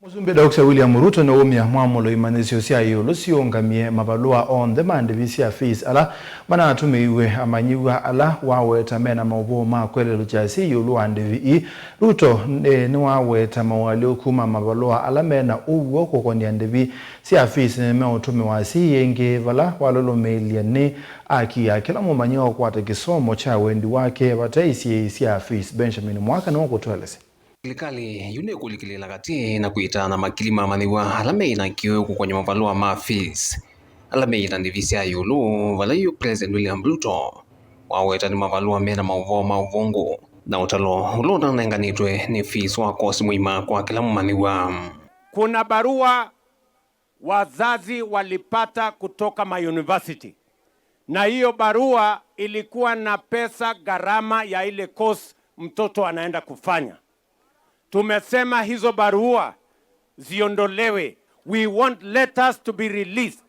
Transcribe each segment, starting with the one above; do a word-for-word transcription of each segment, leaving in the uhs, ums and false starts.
Mũsumbĩ Doctor William Ruto nĩwaumya mwamũlo imanyĩsyo sya ĩũlũ siũngamie mavalũa onthe ma ndĩvi sya fees ala manatũmĩiwe amanyĩw'a ala waweta mena maũvoo ma kwelelũkya syĩ ĩũlũ wa ndĩvi ii. Ruto, eh, nĩwaweta maũalyũku ma mavalũa ala mena ũw'o kũkonĩa ndĩvi sya fees nĩmeũtũmĩwa syĩ ĩngĩ, vala walũlũmĩĩlya nĩ aki ya kĩla mũmanyĩw'a ũkwata kĩsomo kya wendi wake vate isyĩĩ sya fees. Benjamin Mwaka nĩwe ũkũtũelesya. Silikalĩ yu nĩkũlikĩlĩĩla katĩ na kwĩta na makili ma amanyĩw'a ala meĩ na kĩwĩu kũkon'ya mavalũa ma fees ala meĩ na ndĩvi sya ĩũlũ, vala yu President William Ruto waweta nĩ mavalũa mena maũvoo ma ũvũngũ na ũtalo ũla ũtanenganĩtwe nĩ fees wa kosi mũima kwa kĩla mũmanyĩw'a. Kuna barua wazazi walipata kutoka ma university, na hiyo barua ilikuwa na pesa gharama ya ile course mtoto anaenda kufanya. Tumesema hizo barua ziondolewe. We want letters to be released.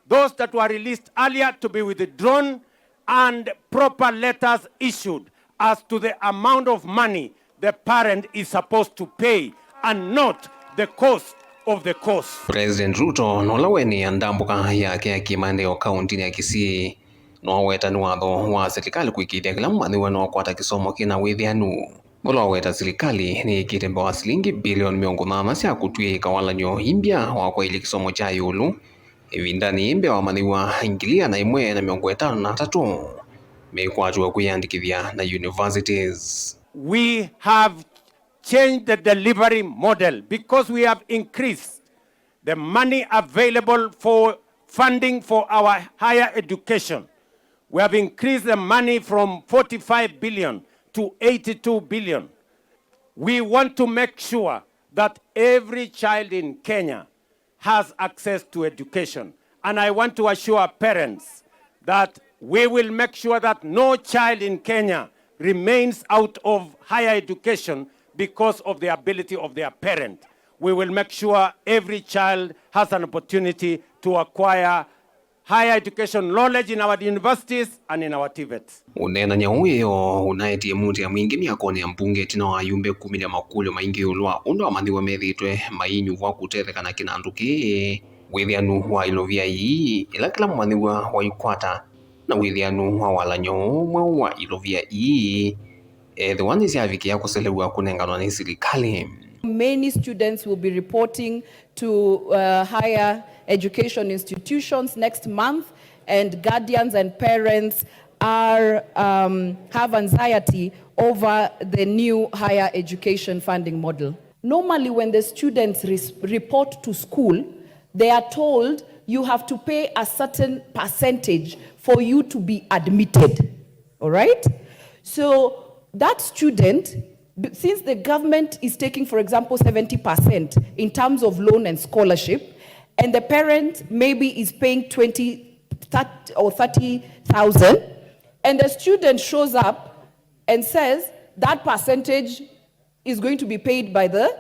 Those that were released earlier to be withdrawn and proper letters issued as to the amount of money the parent is supposed to pay and not the cost of the course. President Ruto, nola wenĩa ndambũka yake ya kĩmaendeeo kauntinĩ ya Kisii, noweta nĩ watho wa silikalĩ kũĩkĩĩthya kĩla mũmanyĩw'a nĩwakwata kĩsomo kĩna wĩthĩanu. Vala waweta silikalĩ nĩyĩkĩte mbee wa silingi bilioni mĩongo nyanya sya kũtw'ĩĩka walany'o imbya wa kwaĩlya kĩsomo kya ĩũlũ, ĩvindanĩ yĩĩ mbee wa amanyĩw'a ngili ĩana ĩmwe na mĩongo ĩtano na atatũ mekwatĩwa kwĩyandĩkĩthya na universities. We have changed the delivery model because we have increased the money available for funding for our higher education. We have increased the money from forty-five billion to eighty-two billion. We want to make sure that every child in Kenya has access to education. And I want to assure parents that we will make sure that no child in Kenya remains out of higher education because of the ability of their parent. We will make sure every child has an opportunity to acquire higher education knowledge in our universities and in our TVETs. Ũneenany'a ũũ wĩoo ũnaetie mũtĩa mwingĩ myakonĩ ya mbunge ĩtina wa ayumbe kumĩlya makũlyo maingĩ ĩũlũ wa ũndũ amanyĩw'a methĩĩtwe mainyuvwa kũtetheka na kĩnandũ kĩĩ, wĩthĩanu wa ilovia ii ila kĩla mũmanyĩw'a waikwata, na wĩthĩanu wa walany'o mweũ wa ilovia ii. Ethĩwa nĩsyavikĩa kũselew'a kũnenganwa nĩ silikalĩ. Many students will be reporting to uh, higher education institutions next month, and guardians and parents are um, have anxiety over the new higher education funding model. Normally, when the students res- report to school, they are told you have to pay a certain percentage for you to be admitted. All right? So that student, b- since the government is taking, for example, seventy percent in terms of loan and scholarship, and the parent maybe is paying twenty, thirty or thirty thousand, and the student shows up and says that percentage is going to be paid by the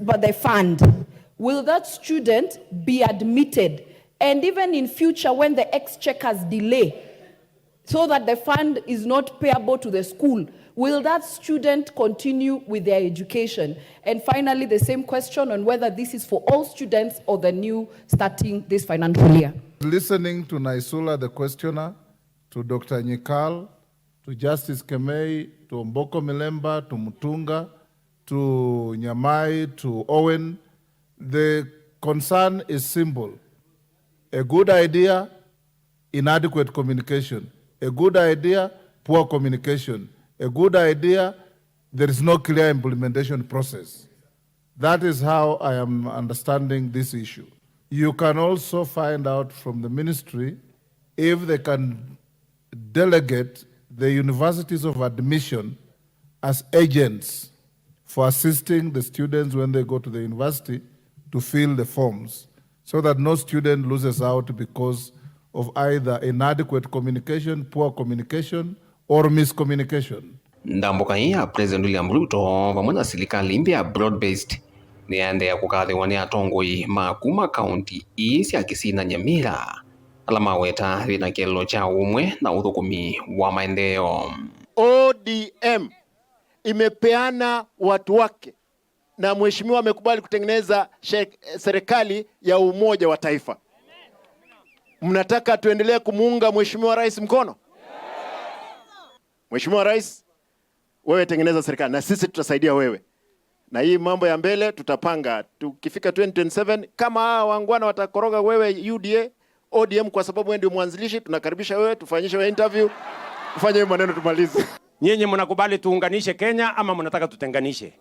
by the fund, will that student be admitted? And even in future, when the exchequers delay so that the fund is not payable to the school, will that student continue with their education? And finally, the same question on whether this is for all students or the new starting this financial year. Listening to Naisula, the questioner, to Doctor Nyikal, to Justice Kemei, to Omboko Milemba, to Mutunga, to Nyamai, to Owen, the concern is simple. A good idea, inadequate communication. A good idea, poor communication. A good idea, there is no clear implementation process. That is how I am understanding this issue. You can also find out from the ministry if they can delegate the universities of admission as agents for assisting the students when they go to the university to fill the forms, so that no student loses out because of either inadequate communication, poor communication, or miscommunication. Ndambũka ĩĩ ya President William Ruto vamwe na silikalĩ ĩngĩ ya broad-based nĩyaendeea kũkathĩwa nĩ atongoi ma kuma kaunti ii sya Kisii na Nyamira, ala maweta vĩna kĩeleelo kya ũmwe na ũthũkũmi wa maendeeo. O D M imepeana watu wake na mheshimiwa amekubali kutengeneza she-, serikali ya umoja wa taifa. Mnataka tuendelee kumuunga mheshimiwa rais mkono? Mheshimiwa Rais, wewe tengeneza serikali na sisi tutasaidia wewe. Na hii mambo ya mbele tutapanga. Tukifika twenty twenty-seven, kama hawa wangwana watakoroga wewe U D A, O D M, kwa sababu wewe ndio mwanzilishi, tunakaribisha wewe, tufanyishe wewe interview, ufanye hiyo maneno tumalize. Nyinyi mnakubali tuunganishe Kenya ama mnataka tutenganishe?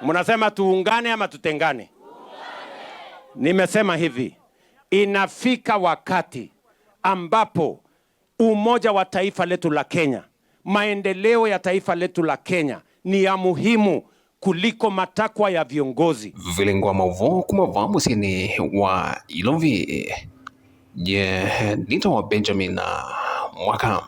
Mnasema tuungane ama tutengane? Nimesema hivi, inafika wakati ambapo umoja wa taifa letu la Kenya, maendeleo ya taifa letu la Kenya ni ya muhimu kuliko matakwa ya viongozi. Vilingwa mauvoo kuma vaa mũsyĩnĩ wa Ilovi. Ye nĩtawa Benjamin Mwaka.